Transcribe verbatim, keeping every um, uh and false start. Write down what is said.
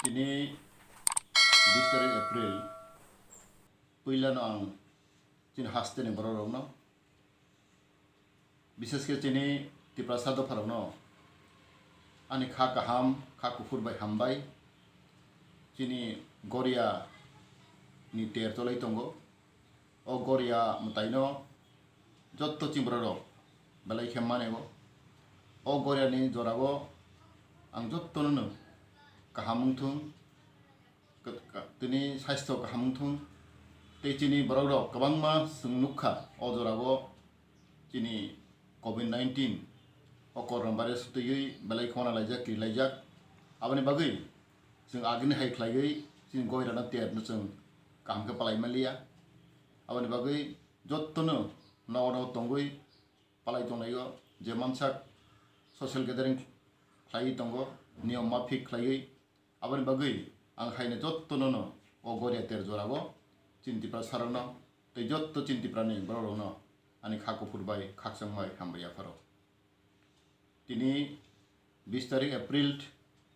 Tini bis tarik April, puilano ang chini hasteni borok rokno, bises khe chini Tiprasa dopha rokno ani kha kaham, kha kuphur bai hambai. Chini Goria ni ter cholai tongo. O Goria mwtaino jotto chini borok rok belai khe mane o. O Goria ni jora o ang jotto no kaham wngthung, ka-, ka-, tini saisto kaham wngthung. Tei chini borok rok kwbangma chwng nukha o jora o chini covid nineteen o corona virus twiwi belai khona laijak, kiri laijak. Aboni bagwi chwng agini hai khlaiwi chini Goria no ter no chwng kaham khe palai manliya. Aboni bagwi jotto no nogo nogo tongwi palai tonglaio, je mansak social gathering khlaiwi tongo, niyom mafik khlaiwi. Aboni bagwi ang haino jotto no no o Goria ter jora o chini Tiprasa rokno tei jotto chini Tiprani borok rokno ani kha kuphur bai khakchang bai hambai yapharo. Tini bis tarik April